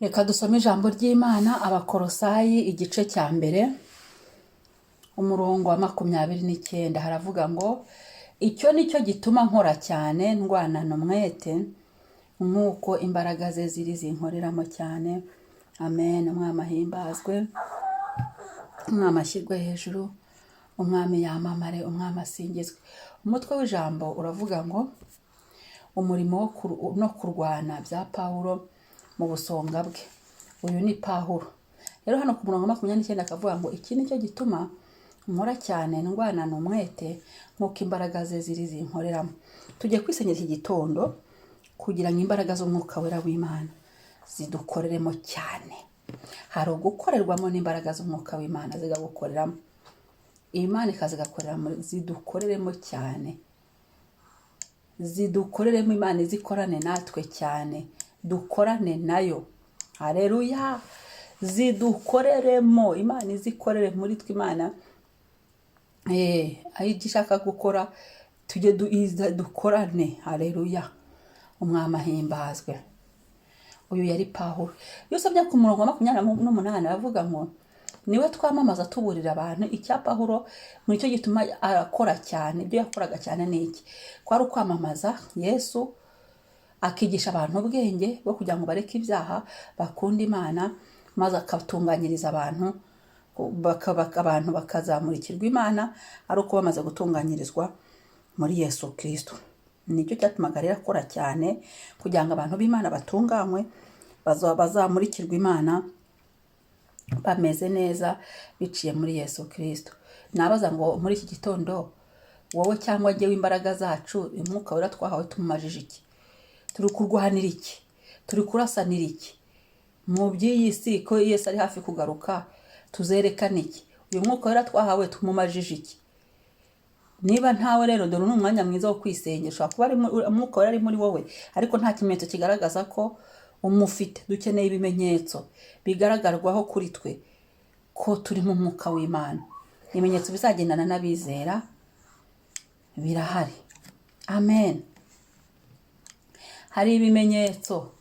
Reka dusome ijambo ry'Imana, Abakorosayi igice cya 1, umurongo wa 29. Haravuga ngo: "Icyo ni cyo gituma nkora cyane, ndwanana umwete, nk'uko imbaraga ze ziri zinkoreramo cyane." Amen. Umwami ahimbazwe, Umwami ashyirwe hejuru, Umwami yamamare, Umwami asingizwe. Umutwe w'ijambo uravuga ngo: "Umurimo no kurwana bya Pawulo mu busonga bwe." Uyu ni Pawulo rero. Hano ku murongo wa 29 akavuga ngo: "Iki ni cyo gituma nkora cyane, ndwanana umwete, nk'uko imbaraga ze ziri zinkoreramo." Tujye kwisengera iki gitondo kugira ngo imbaraga z'Umwuka Wera w'Imana zidukoreremo cyane. Hari ugukorerwamo n'imbaraga z'Umwuka w'Imana, zigagukoreramo, Imana ikazigakorera muri, zidukoreremo cyane, zidukoreremo. Imana izikorane natwe cyane, dukorane nayo. Hareruya! Zidukoreremo, Imana izikorere muri twe. Imana aho ibyo ishaka gukora, tujye dukorane. Hareruya! Umwami ahimbazwe. Uyu yari Pawulo. Iyo usomye ku murongo wa 28, aravuga ngo: "Niwe twamamaza, tuburira abantu." Icya Pawulo muri cyo gituma arakora cyane, ibyo yakoraga cyane ni iki? Kwari ukwamamaza Yesu, akigisha abantu ubwenge bwo kugira ngo bareke ibyaha, bakunde Imana, maze akatunganyiriza abantu, abantu bakazamurikirwa Imana ari uko bamaze gutunganyirizwa muri Yesu Kirisito. Nicyo cyatumaga rero akora cyane, kugira ngo abantu b'Imana batunganywe, bazamurikirwe Imana bameze neza biciye muri Yesu Kirisito. Nabaza ngo: muri iki gitondo, wowe cyangwa njyewe, imbaraga zacu, Umwuka Wera twahawe, tumumajije iki? Turi kurwanira iki? Turi kurasanira iki mu by'iyi si, ko Yesu ari hafi kugaruka? Tuzerekana iki? Uyu Mwuka Wera twahawe tumumajije iki? Niba ntawe rero, dore ni umwanya mwiza wo kwisengera. Ushobora kuba Umwuka Wera ari muri wowe, ariko nta kimenyetso kigaragaza ko umufite. Dukeneye ibimenyetso bigaragarwaho kuri twe ko turi mu Mwuka w'Imana. Ibimenyetso bizagendana n'abizera birahari. Amen. Hari ibimenyetso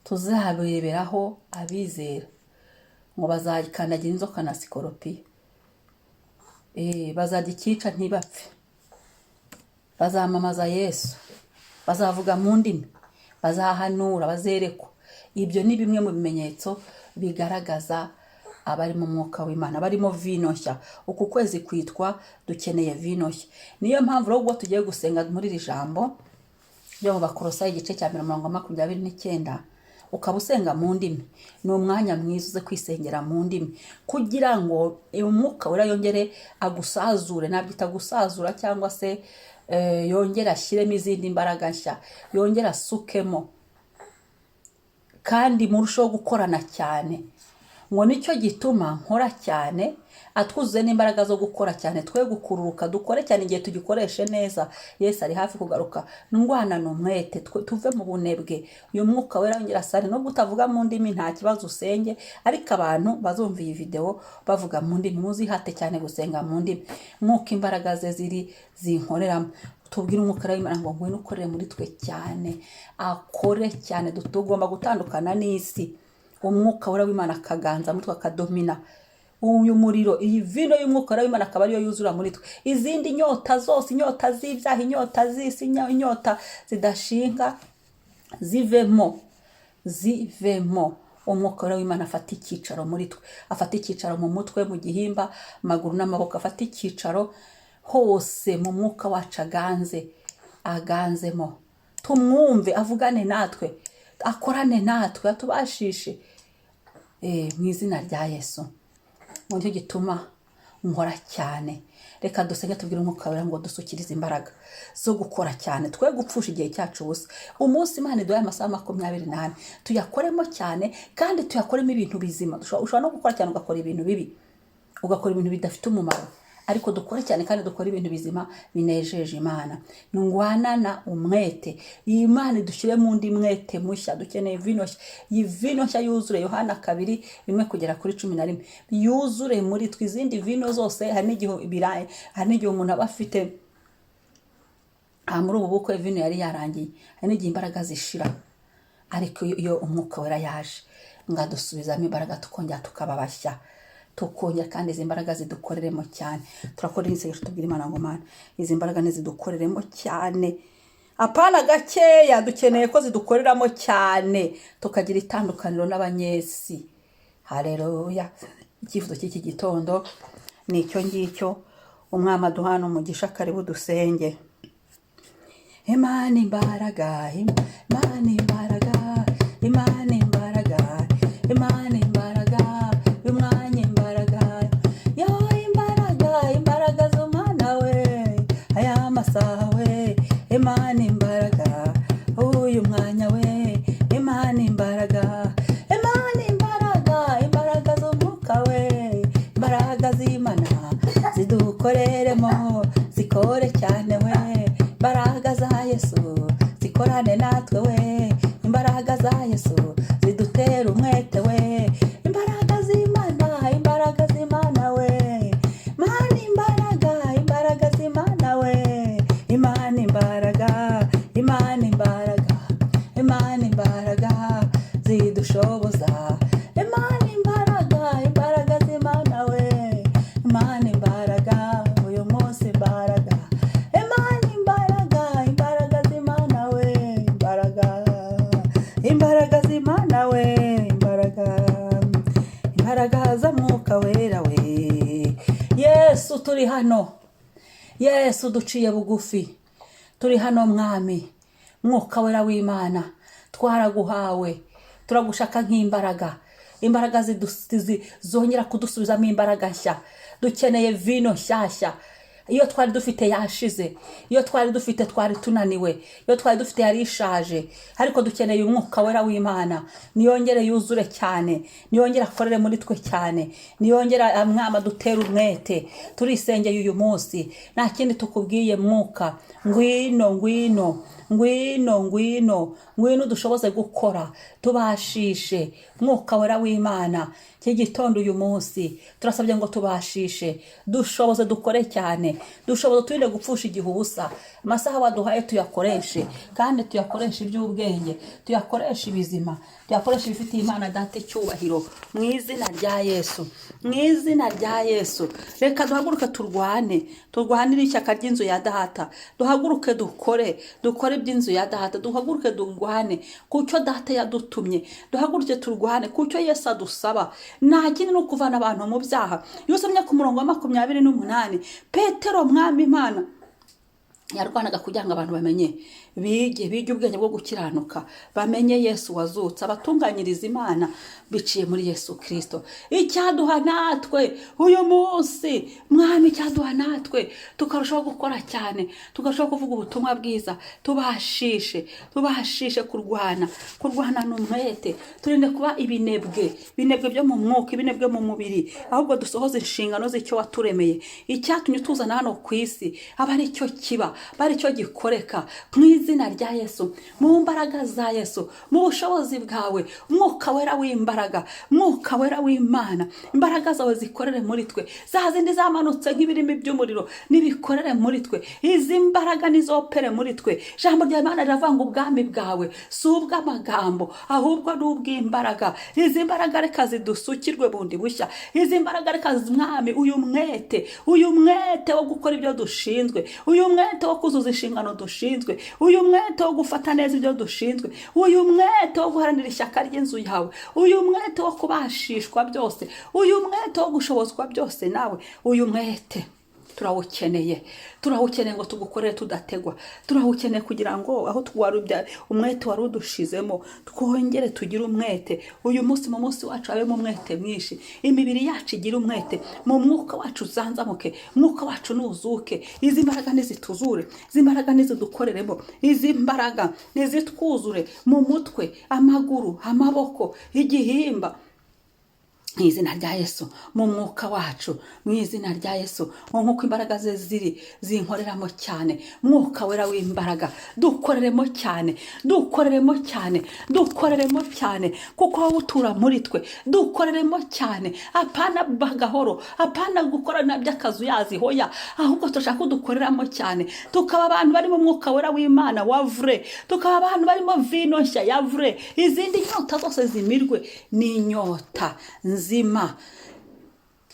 tuzabireberaho abizera, ngo bazakandagira inzoka na sikoropiyo, bazarya icyica ntibapfe, bazamamaza Yesu, bazavuga mu ndimi, bazahanura, bazerekwa. Ibyo ni bimwe mu bimenyetso bigaragaza abari mu Mwuka w'Imana, barimo vino nshya. Uku kwezi kwitwa "Dukeneye vino nshya". Niyo mpamvu rero ubwo tugiye gusenga muri iri jambo ryo mu Bakorosayi igice cya 1 mirongo 29, ukaba usenga mu ndimi, ni umwanya mwiza uze kwisengera mu ndimi kugira ngo Umwuka Wera yongere agusazure. Nabyita gusazura, cyangwa se yongere ashyiremo izindi mbaraga nshya, yongere asukemo, kandi murusheho gukorana cyane. Ngo: "Nicyo gituma nkora cyane." Atwuzuze n'imbaraga zo gukora cyane, twe gukururuka, dukore cyane, igihe tugikoreshe neza. Yesu ari hafi kugaruka. Ndwanana umwete, tuve mu bunebwe. Uyu Mwuka Wera yongera asane. Nubwo utavuga mu ndimi, nta kibazo, usenge. Ariko abantu bazumva iyi videwo bavuga mu ndimi, muzihate cyane gusenga mu ndimi, nk'uko imbaraga ze ziri zinkoreramo. Tubwire Umwuka w'Imana ngo: "Ngwino ukorere muri twe cyane." Akore cyane. Tugomba gutandukana n'isi, Umwuka Wera w'Imana akaganza muri twe, akadomina. Uyu muriro, iyi vino y'Umwuka Wera w'Imana akaba ariyo yuzura muri twe. Izindi nyota zose, inyota z'ibyaha, inyota z'isi, inyota zidashinga, zivemo, zivemo. Umwuka Wera w'Imana afata icyicaro muri twe, afata icyicaro mu mutwe, mu gihimba, amaguru n'amaboko, afata icyicaro hose mu mwuka wacu, aganze, aganzemo. Tumwumve, avugane natwe, akorane natwe, atubashishe mu izina rya Yesu. Ngo: "Nicyo gituma nkora cyane." Reka dusenge, tubwire Umwuka Wera ngo dusukirize imbaraga zo gukora cyane, twe gupfusha igihe cyacu ubusa. Umunsi Imana iduhaye amasaha 24, tuyakoremo cyane kandi tuyakoremo ibintu bizima. Ushobora no gukora cyane ugakora ibintu bibi, ugakora ibintu bidafite umumaro, ariko dukore cyane kandi dukore ibintu bizima binejeje Imana. Ndwanana umwete. Iyi Mana idushyire mu undi mwete mushya. Dukeneye vino nshya. Iyi vino nshya yuzure. Yohana 2:1 kugera kuri 11, yuzure muri twe. Izindi vino zose, hari n'igihe umuntu aba afite aha muri ubu bukwe vino yari yarangiye. Hari n'igihe imbaraga zishira. Ariko iyo Umwuka Wera yaje ngo adusubizamo imbaraga, tukongera tukaba bashya, tukongera kandi izi mbaraga zidukoreremo cyane. Turakora isengesho, tubwira Imana ngo: "Mana, izi mbaraga nizidukoreremo cyane, apana gakeya. Dukeneye ko zidukoreramo cyane, tukagira itandukaniro n'abanyesi." Hareruya! Icyifuzo cy'iki gitondo ni icyo ngicyo. Umwami aduhana umugisha. Karibu dusenge. Imana imbaraga, Imana imbaraga, Imana imbaraga, Imana imbaraga, umwanya imbaraga, yo imbaraga, imbaraga z'umwana we, aya masaha we, Imana imbaraga, uyu mwanya we, Imana imbaraga, Imana imbaraga, imbaraga z'umwuka we, imbaraga z'Imana zidukoreremo, zikore cyane we. Imbaraga za Yesu zikorane natwe we. Imbaraga za Yesu zidutera umwete we. Imbaraga z'Imana, imbaraga z'Imana we, Mana imbaraga, imbaraga z'Imana we, Imana imbaraga, Imana imbaraga, Imana imbaraga zidushoboza, Imana imbaraga, imbaraga z'Imana we, Imana imbaraga, uyu munsi imbaraga, Imana imbaraga, imbaraga z'Imana we, imbaraga, imbaraga z'Imana we, imbaraga, imbaraga z'Umwuka Wera we. Yesu, turi hano. Yesu, duciye bugufi, turi hano. Mwami Mwuka Wera w'Imana, twaraguhawe, turagushaka nk'imbaraga, imbaraga zongera kudusubizamo imbaraga nshya. Dukeneye vino nshyashya. Iyo twari dufite yashize, iyo twari dufite twari tunaniwe, iyo twari dufite yari ishaje. Ariko dukeneye Umwuka Wera w'Imana. Niyongere yuzure cyane, niyongere akorere muri twe cyane, niyongere, Mwami, dutere umwete. Turisengeye uyu munsi, nta kindi tukubwiye. Mwuka, ngwino, ngwino, ngwino, ngwino, ngwino dushoboze gukora, tubashishe. Mwuka Wera w'Imana, iki gitondo, uyu munsi turasabye ngo tubashishe, dushoboze dukore cyane, dushoboze turinde gupfusha igihe ubusa. Amasaha waduhaye tuyakoreshe, kandi tuyakoreshe iby'ubwenge, tuyakoreshe ibizima, tuyakoreshe ibifitiye Imana Data icyubahiro. Mu izina rya Yesu, mu izina rya Yesu, reka duhaguruke turwane, turwanire ishyaka ry'inzu ya Data. Duhaguruke dukore, dukore iby'inzu ya Data. Duhaguruke durwane ku cyo Data yadutumye. Duhaguruke turwane ku cyo Yesu adusaba. Nta kindi, ni ukuvana abantu mu byaha. Iyo usomye ku murongo wa 28, Petero, Mwami Imana, yarwanaga kugira ngo abantu bamenye, bige, bige ubwenge bwo gukiranuka, bamenye Yesu wazutse, abatunganyiriza Imana biciye muri Yesu Kirisito. Icyaduha natwe uyu munsi, Mwami, icyaduha natwe tukarushaho gukora cyane, tukarushaho kuvuga ubutumwa bwiza. Tubashishe, tubashishe kurwana, kurwanana umwete. Turinde kuba ibinebwe, ibinebwe byo mu mwuka, ibinebwe mu mubiri, ahubwo dusohoze inshingano z'icyo waturemeye. Icyatumye utuzana hano ku isi aba ari cyo kiba, aba ari cyo gikoreka. Mu izina rya Yesu, mu mbaraga za Yesu, mu bushobozi bwawe, Mwuka Wera w'imbaraga, Mwuka Wera w'Imana, imbaraga zawe zikorere muri twe. Za zindi zamanutse nk'ibirimi by'umuriro nibikorere muri twe. Izi mbaraga nizopere muri twe. Ijambo rya Imana riravuga ngo ubwami bwawe si ubw'amagambo, ahubwo ni ubw'imbaraga. Izi mbaraga reka zidusukirwe bundi bushya. Izi mbaraga reka, Mwami, uyu mwete, uyu mwete wo gukora ibyo dushinzwe, uyu mwete wo kuzuza inshingano dushinzwe, uyu mwete wo gufata neza ibyo dushinzwe, uyu mwete wo guharanira ishyaka ry'inzu yawe, uyu mwete wo kubashishwa byose, uyu mwete wo gushobozwa byose nawe, uyu mwete turawukeneye. Turawukeneye ngo tugukorere tudategwa. Turawukeneye kugira ngo aho umwete wari udushizemo twongere tugire umwete. Uyu munsi, mu munsi wacu habemo umwete mwinshi, imibiri yacu igire umwete, mu mwuka wacu uzanzamuke, umwuka wacu nuzuke. Izi mbaraga nizituzure, izi mbaraga nizidukoreremo, izi mbaraga nizitwuzure mu mutwe, amaguru, amaboko, igihimba. Mu izina rya Yesu, mu mwuka wacu, mu izina rya Yesu, ngo nk'uko imbaraga ze ziri zinkoreramo cyane. Mwuka Wera w'imbaraga, dukoreremo cyane, dukoreremo cyane, dukoreremo cyane, kuko wowe utura muri twe. Dukoreremo cyane, apana gahoro, apana gukora by'akazu yazi, hoya, ahubwo turashaka ko dukoreramo cyane, tukaba abantu bari mu Mwuka Wera w'Imana wa vrai, tukaba abantu barimo vino nshya ya vrai. Izindi nyota zose zimirwe n'inyota nzima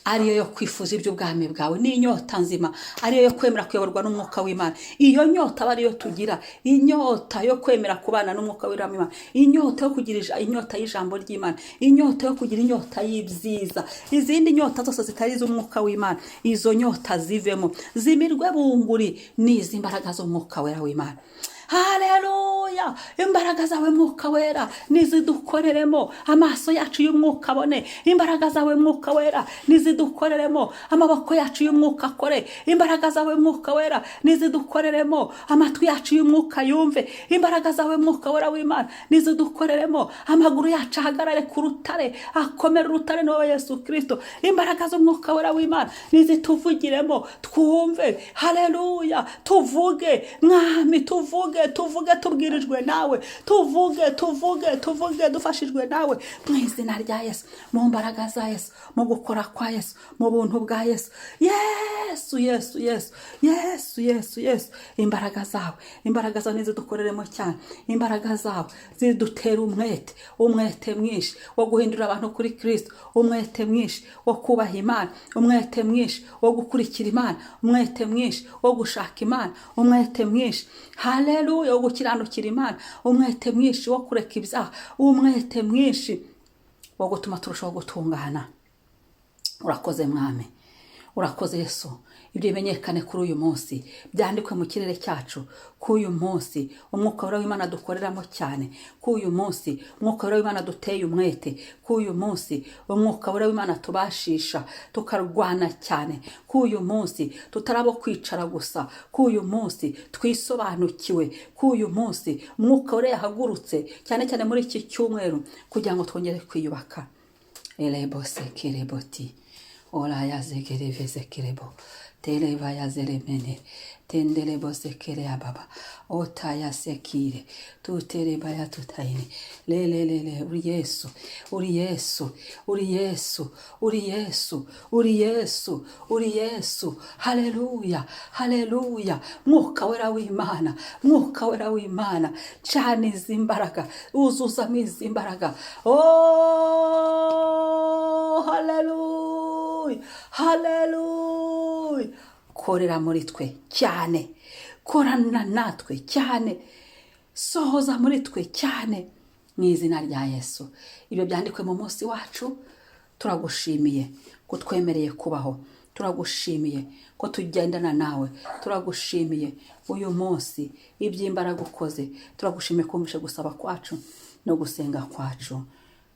ariyo yo kwifuza iby'ubwami bwawe, n'inyota nzima ariyo yo kwemera kuyoborwa n'Umwuka w'Imana. Iyo nyota aba ariyo tugira, inyota yo kwemera kubana n'Umwuka w'Imana, inyota yo kugira inyota y'ijambo ry'Imana, inyota yo kugira inyota y'ibyiza. Izindi nyota zose zitari iz'Umwuka w'Imana, izo nyota zivemo, zimirwe bunguri n'izi mbaraga z'Umwuka Wera w'Imana. Haleluya! Imbaraga zawe, Mwuka Wera, nizidukoreremo, amaso yacu y'umwuka abone. Imbaraga zawe, Mwuka Wera, nizidukoreremo, amaboko yacu y'umwuka akore. Imbaraga zawe, Mwuka Wera, nizidukoreremo, amatwi yacu y'umwuka yumve. Imbaraga zawe, Mwuka Wera w'Imana, nizidukoreremo, amaguru yacu ahagarare ku rutare, akomere. Urutare ni wowe Yesu Kirisito. Imbaraga z'Umwuka Wera w'Imana nizituvugiremo, twumve. Haleluya! Tuvuge, Mwami, tuvuge, tuvuge tubwirijwe nawe, tuvuge, tuvuge, tuvuge dufashijwe nawe, mu izina rya Yesu, mu mbaraga za Yesu, mu gukora kwa Yesu, mu buntu bwa Yesu. Yesu, Yesu, Yesu, Yesu, Yesu, Yesu! Imbaraga zawe, imbaraga zawe nizidukoreremo cyane. Imbaraga zawe zidutera umwete, umwete mwinshi wo guhindura abantu kuri Kirisito, umwete mwinshi wo kubaha Imana, umwete mwinshi wo gukurikira Imana, umwete mwinshi wo gushaka Imana, umwete mwinshi, haleluya, wo gukiranukira Imana, umwete mwinshi wo kureka ibyaha, umwete mwinshi wo gutuma turushaho gutungana. Urakoze Mwami, urakoze Yesu. Ibyo bimenyekane kuri uyu munsi, byandikwe mu kirere cyacu ko uyu munsi Umwuka Wera w'Imana dukoreramo cyane, ko uyu munsi Umwuka Wera w'Imana duteye umwete, ko uyu munsi Umwuka Wera w'Imana tubashisha tukarwana cyane, ko uyu munsi tutari abo kwicara gusa, ko uyu munsi twisobanukiwe, ko uyu munsi Umwuka Wera yahagurutse cyane cyane muri iki cyumweru kugira ngo twongere kwiyubaka. Elebo sekereboti ora zekereve zekerebo televa ya zeremene tenderebo sekere ababa otaya sekire tutereba ya tutayine lelelele. Uri Yesu, uri Yesu, uri Yesu, uri Yesu, uri Yesu, uri Yesu! Haleluya, haleluya! Mwuka Wera w'Imana, Mwuka Wera w'Imana, cana izi mbaraga, uzuzamo izi mbaraga. Oh, haleluya, haleluya! Korera muri twe cyane, korana natwe cyane, sohoza muri twe cyane, mu izina rya Yesu. Ibyo byandikwe mu munsi wacu. Turagushimiye ko twemereye kubaho, turagushimiye ko tugendana nawe, turagushimiye uyu munsi iby'imbaraga ukoze, turagushimiye kumvishe gusaba kwacu no gusenga kwacu.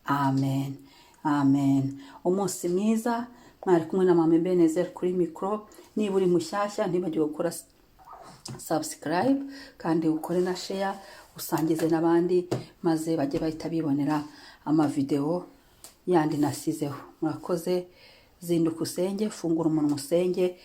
Amen, amen. Umunsi mwiza. Mwari kumwe na Mama Ebenezer kuri mikoro. Niba uri mushyashya, ntibagire gukora subscribe kandi ukore na share, usangize n'abandi, maze bajye bahita bibonera amavidewo yandi nasizeho. Murakoze. Zinduka usenge, fungura umunwa usenge.